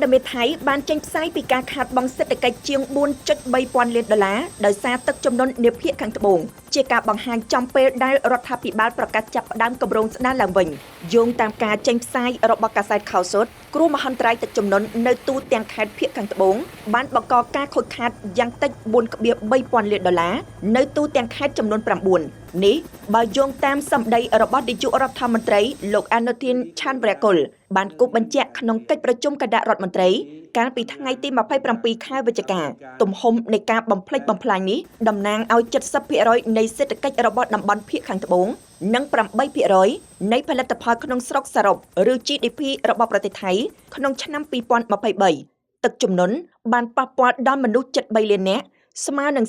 ត៌មានថៃបានចេញផ្សាយពីការខាតបង់សេដ្ឋកិច្ចជាង4.3ពាន់លានដុល្លារដោយសារទឹកជំនន់នាភាគខាងត្បូងជាការបង្ហាញចំពេលដែលរដ្ឋាភិបាលប្រកាសចាប់ផ្ដើមគម្រោងស្ដារឡើងវិញយោងតាមការចេញផ្សាយរបស់កាសែតខោសុតគ្រោះមហន្តរាយទឹកជំនន់នៅទូទាំងខេត្តភាគខាងត្បូងបានបង្កការខូចខាតយ៉ាងតិច4.3ពាន់លានដុល្លារនៅទូទាំងខេត្តចំនួន9នេះបើយោងតាមសម្ដីរបស់នាយករដ្ឋមន្ត្រីលោកអានុធីនឆានវរៈគុលបានគូសបញ្ជាក់ក្នុងកិច្ចប្រជុំគណៈរដ្ឋមន្ត្រីកាលពីថ្ងៃទី27ខែវិច្ឆិកាទំហំនៃការបំផ្លិចបំផ្លាញនេះតំណាងឲ្យ70%នៃសេដ្ឋកិច្ចរបស់តំបន់ភាគខាងត្បូងនិង8%នៃផលិតផលក្នុងស្រុកសរុបឬ GDP របស់ប្រទេសថៃក្នុងឆ្នាំ2023ទឹកជំនន់បានប៉ះពាល់ដល់មនុស្សជិត3លាននាក់ស្មើនឹង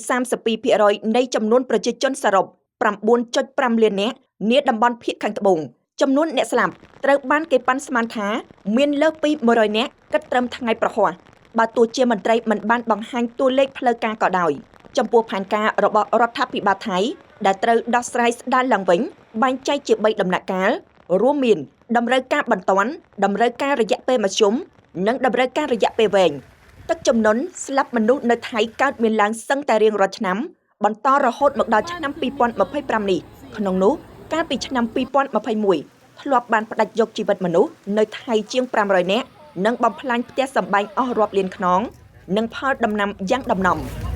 32%នៃចំនួនប្រជាជនសរុប9.5លាននាក់នាតំបន់ភាគខាងត្បូងចំនួនអ្នកស្លាប់ត្រូវបានគេប៉ាន់ស្មានថាមានលើសពី100នាក់គិតត្រឹមថ្ងៃប្រហ័សបើទោះជាមន្ត្រីមិនបានបង្ហាញតួលេខផ្លូវការក៏ដោយចំពោះផែនការរបស់រដ្ឋាភិបាលថៃដែលត្រូវដោះស្រាយស្ដារឡើងវិញបែងចែកជា3ដំណាក់កាលរួមមានតម្រូវការបន្ទាន់តម្រូវការរយៈពេលមធ្យមនិងតម្រូវការរយៈពេលវែងទឹកជំនន់ស្លាប់មនុស្សនៅថៃកើតមានឡើងសឹងតែរៀងរាល់ឆ្នាំបន្តរហូតមកដល់ឆ្នាំ2025នេះក្នុងនោះកាលពីឆ្នាំ2021ធ្លាប់បានផ្ដាច់យកជីវិតមនុស្សនៅថៃជាង500នាក់និងបំផ្លាញផ្ទះសម្បែងអស់រាប់លានខ្នងនិងផលដំណាំយ៉ាងដំណំ។